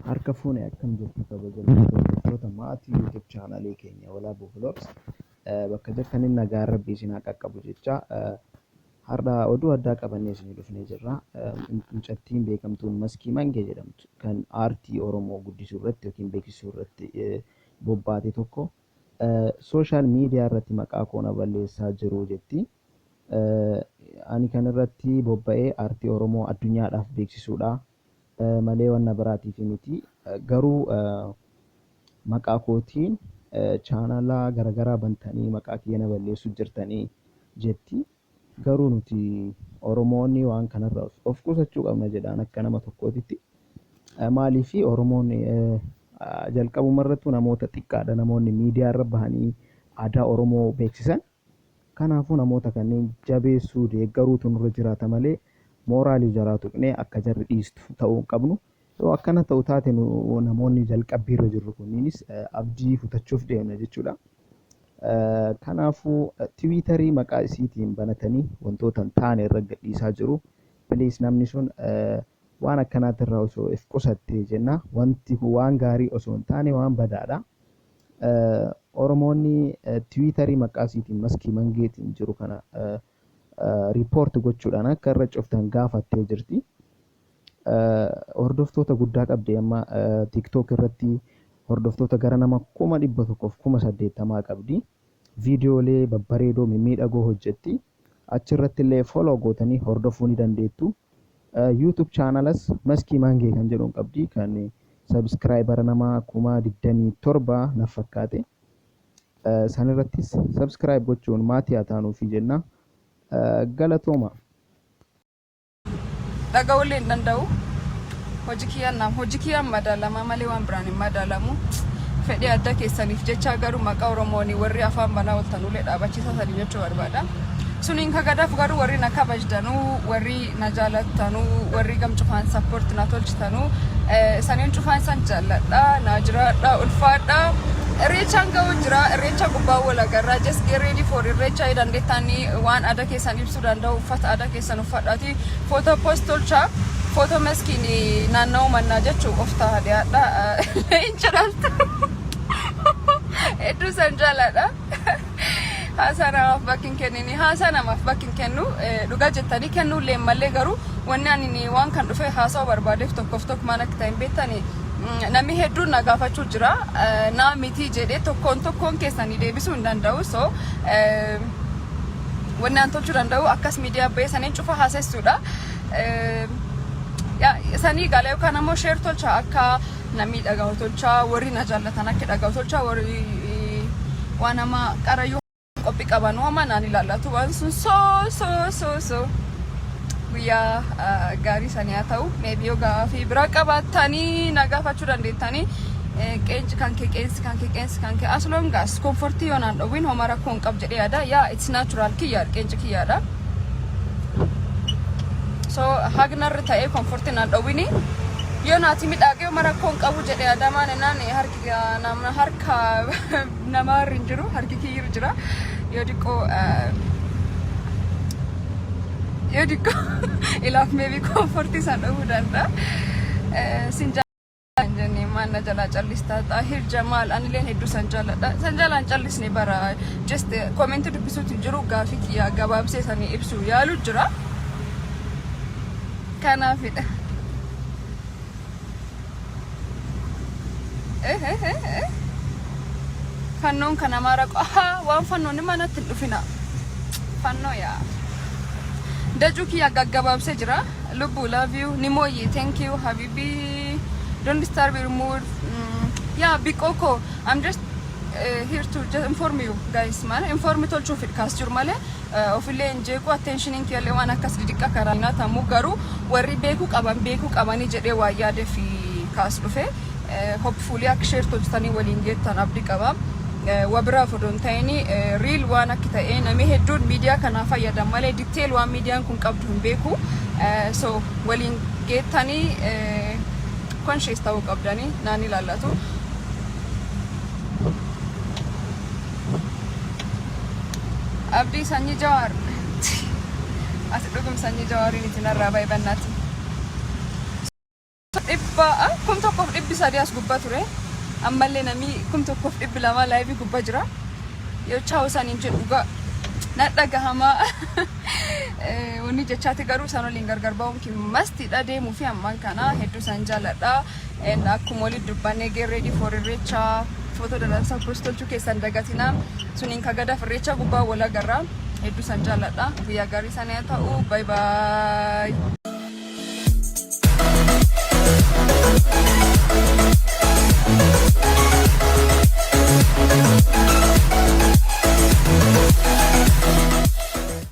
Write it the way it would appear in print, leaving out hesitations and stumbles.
Harka fuune, akkam jirtu kabajamtoota hordoftoota maatii YouTube chaanalii keenya Walaaboo Vlogs? Bakka jirtaniin nagaan Rabbii isin haa qaqqabu jecha, har'a oduu addaa qabannee isinii dhufnee jirra. Mucattiin beekamtuun Maskii Mangee jedhamtu kan aartii Oromoo guddisuu irratti yookiin beeksisuu irratti bobbaate tokko social media irratti maqaa koo na balleessaa jiru jetti. Ani kan irratti bobba'ee aartii Oromoo addunyaadhaaf beeksisuudha malee wanna biraatiif miti. Garuu maqaa kootiin chaanala garagaraa bantanii maqaa kiyya na balleessuu jirtanii jetti. Garuu nuti Oromoonni waan kanarra of qusachuu qabna jedhaan akka nama tokkootitti. Maaliif? Oromoon jalqabumarrattuu namoota xiqqaadha namoonni miidiyaa irra bahanii aadaa Oromoo beeksisan. Kanaafuu namoota kanneen jabeessuu, deeggaruutu nurra jiraata malee mooraalii jaraa tuqnee akka jarri dhiistu ta'uu hin qabnu. Yoo akkana ta'u taate, nu namoonni jalqabbiirra jirru kunniinis abdii kutachuuf deemna jechuudha. Kanaafuu Tiwiitarii maqaa isiitiin banatanii wantoota hin taane irra gadhiisaa jiru. Please, namni sun waan akkanaatirraa osoo if qusattee jenna. Wanti kun waan gaarii osoo hin taane waan badaadha. Oromoonni Tiwiitarii maqaa isiitiin Maskii Mangeetiin jiru kana report gochuudhaan akka irra cuftan gaafattee jirti. Hordoftoota guddaa qabdi, amma TikTok irratti hordoftoota gara nama 180,000 qabdi. Viidiyoolee babbareedoo mimmiidhagoo hojjetti. Achirratti illee follow gootanii hordofuu ni dandeettu. YouTube chaanalas Maskii Mangee kan jedhuun qabdi, kan subscriber nama 27,000 naf fakkaate. Sanirrattis subscribe gochuun maatii haa taanuufi jenna. Galatooma. Dhaga'uullee hin danda'u. Hojii kiyyaan naam hojii kiyyaan madaalamaa malee waan biraan hin madaalamu. Fedhii adda keessaniif jecha garuu maqaa Oromooni warri afaan banaa ooltan ulee dhaabachiisaa sanii jechuu barbaada. Suniin kagadaaf garuu warri na kabajdanuu, warri na jaalattanuu, warri gam cufaan support na tolchitanuu, saniin cufaan san jaalladha, na jiraadha, ulfaadha. Irreechaan ga'uu jira, Irreecha gubbaa wal agarraa. Just get ready for Irreecha. Dandeettanii waan aadaa keessan ibsuu danda'u uffata aadaa keessan uffadhaati. Footoo post tolchaa. Footoo maskiin naanna'uu mannaa jechuu of ta'a dhiyaadha. Leenca dhaltu. Hedduu san jaaladha. Haasaa namaaf bakki hin kennini. Haasaa namaaf bakki hin kennu. Dhugaa jettanii kennuullee malee, garuu wanni ani waan kan dhufe haasa'uu barbaadeef tokkoof tokko maan akka ta'e hin beektani. Namni hedduun na gaafachuu jira. Naa miti jedhee tokkoon tokkoon keessanii deebisuu hin danda'u. So wanni an tolchuu danda'u akkas miidiyaa bahee saniin cufa haasessuudha. Sanii gala yookaan ammoo share tolcha, akka namni dhaga'u tolcha, warri na jaallatan akka dhaga'u tolcha, warri waan nama qarayyuu qophii qaban waan naan ilaallatu waan sun. So so so so guyyaa gaarii sanii haa ta'u. Maybe yoo gaafii biraa qabaattanii na gaafachuu dandeettanii. Qeenci kan kee, qeensi kan kee, qeensi kan kee as long as comfortii yoo naan dhowwin homa rakkoo hin qabu jedhee yaada. Yaa, it's natural, kiyyaadha, qeenci kiyyaadha. So hagnarri ta'ee comfortii naan dhowwini yoo naati midhaagee homa rakkoo hin qabu jedhee yaada. Maan naan harki nama harka namaarra hin jiru, harki kiyyirra jira. Yoo diqqoo ilaaf maybe comfortii isaan dhowwuu danda'a. Sin jennee maal na jalaa callistaa? Xaahir Jamaal, anileen hedduu san jaaladha. San jalaan callisne bara just commentii dubbisuutu hin jiru, gaafii kiyyaa gabaabsee sanii ibsu yaalu jira. Kanaafidha. Fannoon kan Amaara qohaa waan fannoon manatti hin dhufina. Fannoo yaa. Dajuu kiyya gaggabaabsee jira. Lubbu, love you. Nimoyi, thank you habibi. Don't disturb your mood. Yeah, biqoko. I'm just here to just inform you guys. Man, inform tolchuuf kaas jiru malee ofillee hin jeequ, attentioniin kiyyallee waan akkas didiqqa karaa nyaatamu, garuu warri beekuu qaban beekuu qabanii jedhee waan yaadee fi kaas dhufe. Hopefully akka share tolchitanii waliin geettan abdii qaba. Wa biraaf odoo hin ta'in, real waan akka ta'e namni hedduun miidiyaa kanaa fayyadamu malee detail waan miidiyaan kun qabdu hin beeku. So waliin geettanii conscious ta'uu qabdanii naan ilaallatu. Abdii sanyii Jawaar. Ati dhugum sanyii Jawaariin itti narraa baay'ee bannaati. 1300 as gubbaa ture. Ammallee namni 1200 live gubbaa jira. Yoo chaawu isaaniin jedhu dhugaa na dhagahamaa. Wanni jechaati garuu isaan waliin gargar ba'uun mastiidha deemuu fi ammaan kana hedduu isaan jaalladha. Akkuma walitti dubbannee, get ready for Irreecha, footoo dadansaa post tolchuu keessan dagatina. Suniin kagadaaf Irreecha gubbaa wal agarra. Hedduu isaan jaalladha. Guyyaa gaarii sana haa ta'u. Bye bye.